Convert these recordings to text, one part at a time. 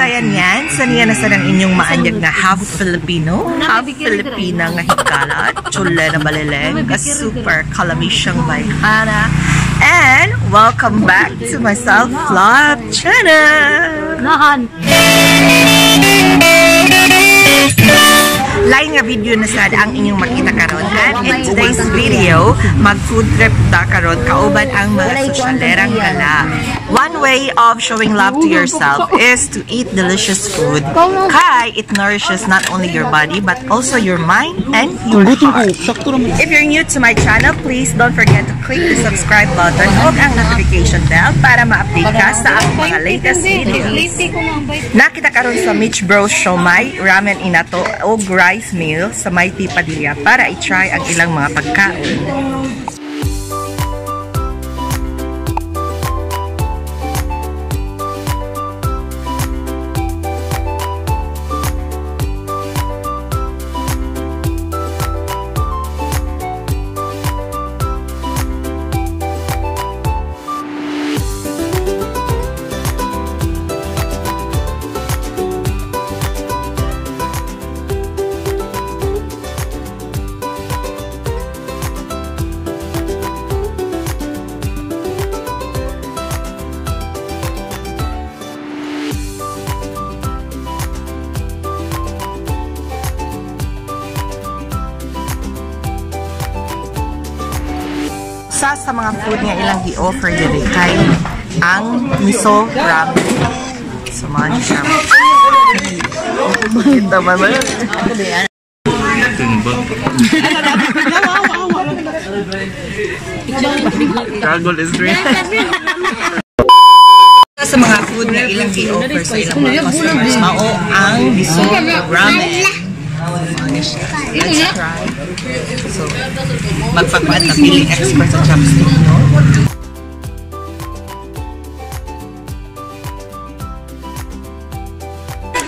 Kabasayan yan, sa niya na sa ng inyong maanyag nga half Filipino, half Filipina nga higala, chule na baleleng, a super kalamisyang bayhana, and welcome back to my self-love channel! Nahan! Lain nga video na sad ang inyong makita karon. And in today's video, mag food trip ta karon kauban ang mga sosyalerang gala. One way of showing love to yourself is to eat delicious food. Kay it nourishes not only your body but also your mind and your heart. If you're new to my channel, please don't forget to click the subscribe button ug ang notification bell para ma-update ka sa akong mga latest videos. Nakita karon sa Mitch Bros Siomai Ramen Inato og rice meal sa Mighty Padilla para i-try ang ilang mga pagkaon. Sa mga food nga ilang gi-offer diri kay ang miso ramen. So man siya. Kita man man. Struggle is real. Sa mga food nga ilang gi-offer sa ilang mga customers, mao ang miso ramen. Let's try. So, magpagpaat na feeling expert sa chopstick, no?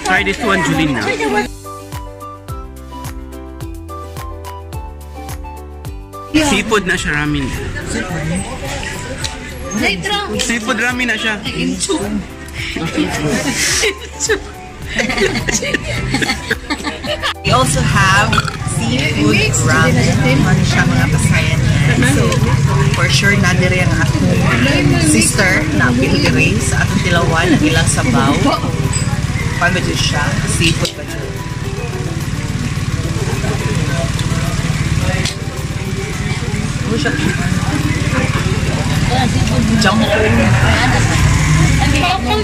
Try this one, Julina. Seafood na siya ramen. Seafood ramen na siya. We also have seafood ramen. Ano siya mga pasayan yan. So, for sure, nandiri ang akong sister na apil diri sa atong tilawan ang ilang sabaw. Paano ba dyan siya? Seafood ba dyan? Ano siya? Junk food.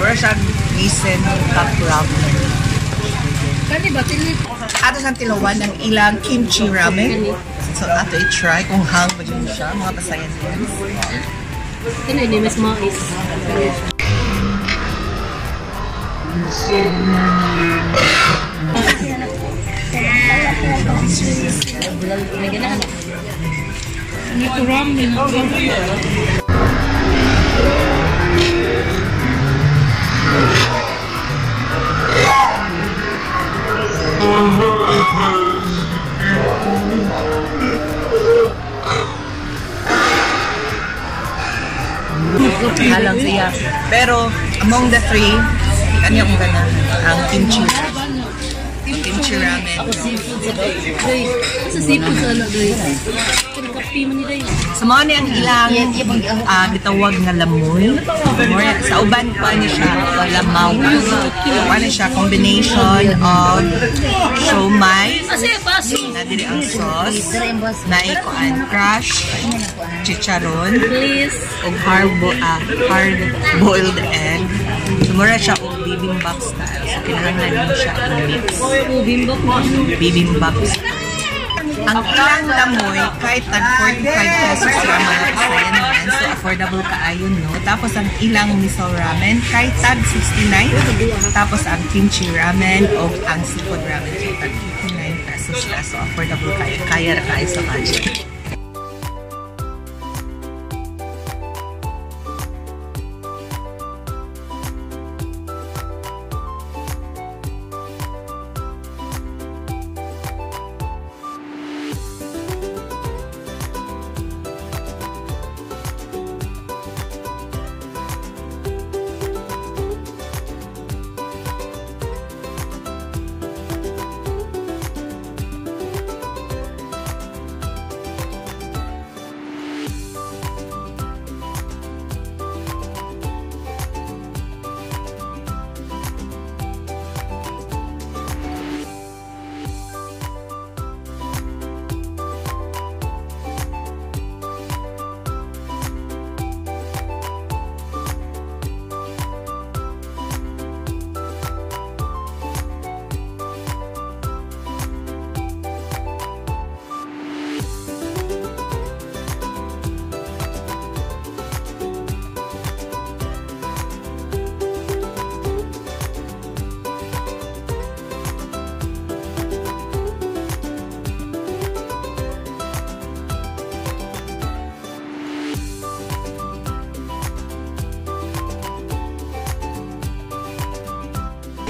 Wala siya recent top ramen. Ato sa tilawan ng ilang kimchi ramen. So, ato i-try kung hang ba dyan siya, mga pasayan din. Kano mas mais. Halang siya. Pero, among the three, kanya kong ganahan ang kimchi. Kimchi ramen. Ako seafood sa doy. Sa seafood sa ano doy. Kapi man ni doy. Sa mga ni ang ilang gitawag nga lamoy. Sa uban pa niya siya, lamaw. Paano siya, combination of siomai, na diri ang sauce, na ikuan crush, chicharon, ug hard boiled egg. So mura siya og bibimbap style. So kinahanglan mo siya i-mix. Bibimbap style. Ang ilang lamoy, kahit tag 45 pesos ra mga kasayan. So affordable kaayo, no? Tapos ang ilang miso ramen, kahit tag 69. Tapos ang kimchi ramen o ang seafood ramen, kahit tag 59 pesos ra. So affordable kayo. Kaya ra kayo sa budget.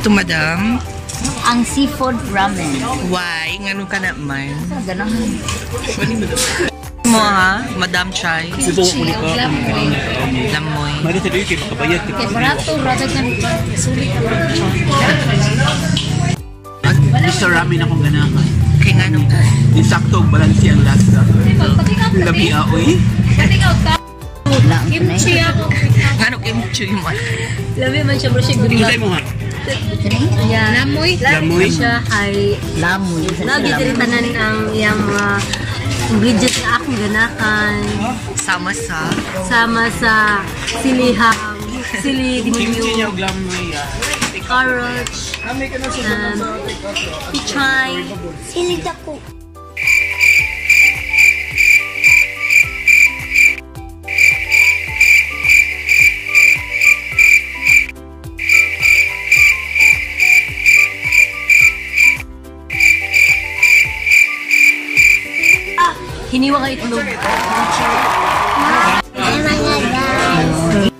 to, madam? Ang seafood ramen. Why? Ngano ka naman? Ganahan. Mo ha, Madam Chai. Lamoy. Mali sa kay makabayad. Kay barato, rather than sulit. Gusto ramen akong ganahan. Kay ngano ka? Insakto og balanse ang lasa. Labi oy. Kimchi ako. Ngano kimchi mo? Labi man siya, bro siya good Unsay mo ha? Yeah. Lamoy. Lamoy. Siya ay Lamoy. lagi diri tanan ang iyang mga ingredients na akong ganakan. Sama sa Sama sa silihang, sili, Kimchi demonyo, niya og lamoy. carrots, pichay. Sili dako. Hiniwa ka itlog. Ay, mga guys.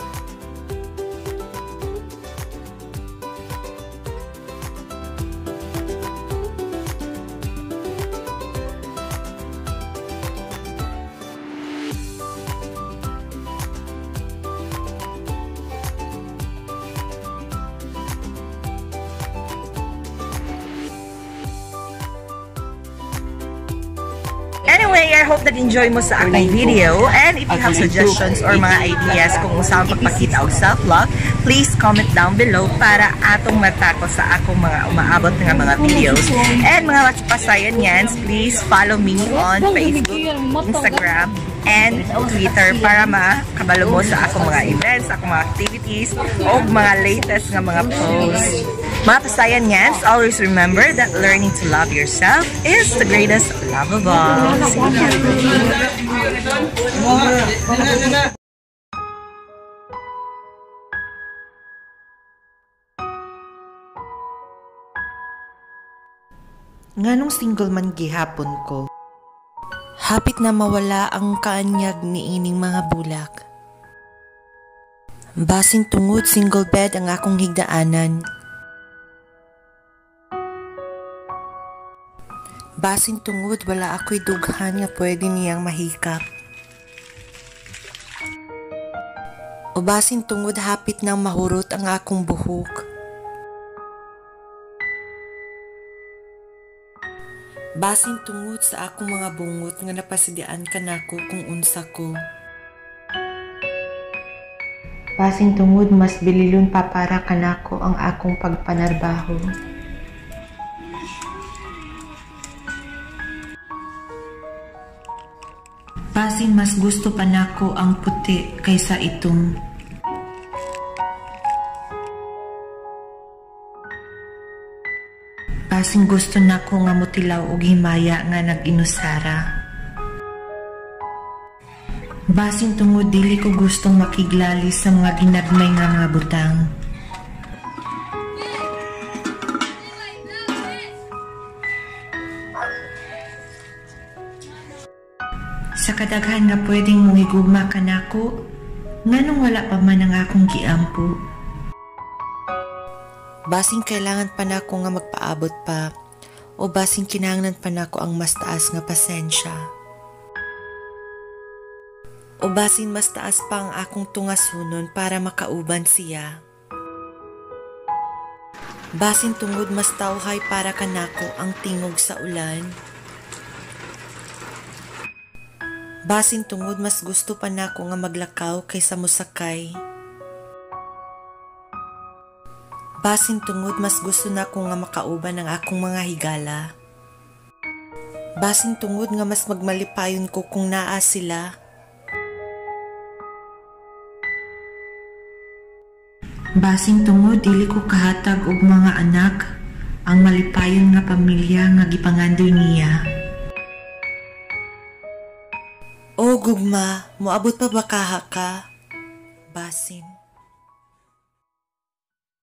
Anyway, I hope that enjoy mo sa akong video. And if you have suggestions or mga ideas kung unsa ang pagpakita og self-love, please comment down below para atong matako sa akong mga umaabot nga mga videos. And mga pasayan yans, please follow me on Facebook, Instagram, and Twitter para makabalo mo sa akong mga events, akong mga activities, o mga latest nga mga posts. Mga pasayan yans, always remember that learning to love yourself is the greatest love of all. See you. Nganong single man gihapon ko. Hapit na mawala ang kaanyag niining mga bulak. Basin tungod single bed ang akong higdaanan. Basin tungod wala ako'y dughan nga pwede niyang mahikap. O basin tungod hapit nang mahurot ang akong buhok. Basin tungod sa akong mga bungot nga napasidian kanako kung unsa ko. Basin tungod mas bililon pa para kanako ang akong pagpanarbaho. Basin mas gusto pa nako ang puti kaysa itom. Basin gusto nako nga motilaw og himaya nga nag-inusara. Basin tungod dili ko gustong makiglali sa mga ginagmay nga mga butang. Sa kadaghan nga pwedeng mongigugma kanako, nganong wala pa man ang akong giampo. Basin kailangan pa nako nga magpaabot pa, o basin kinahanglan pa nako ang mas taas nga pasensya. O basin mas taas pa ang akong tungasunon para makauban siya. Basin tungod mas tawhay para kanako ang tingog sa ulan. Basin tungod mas gusto pa nako nga maglakaw kaysa mosakay. Basin tungod mas gusto nako nga makauban ang akong mga higala. Basin tungod nga mas magmalipayon ko kung naa sila. Basin tungod dili ko kahatag og mga anak ang malipayon nga pamilya nga gipangandoy niya. O gugma, moabot pa ba kaha ka? Basin.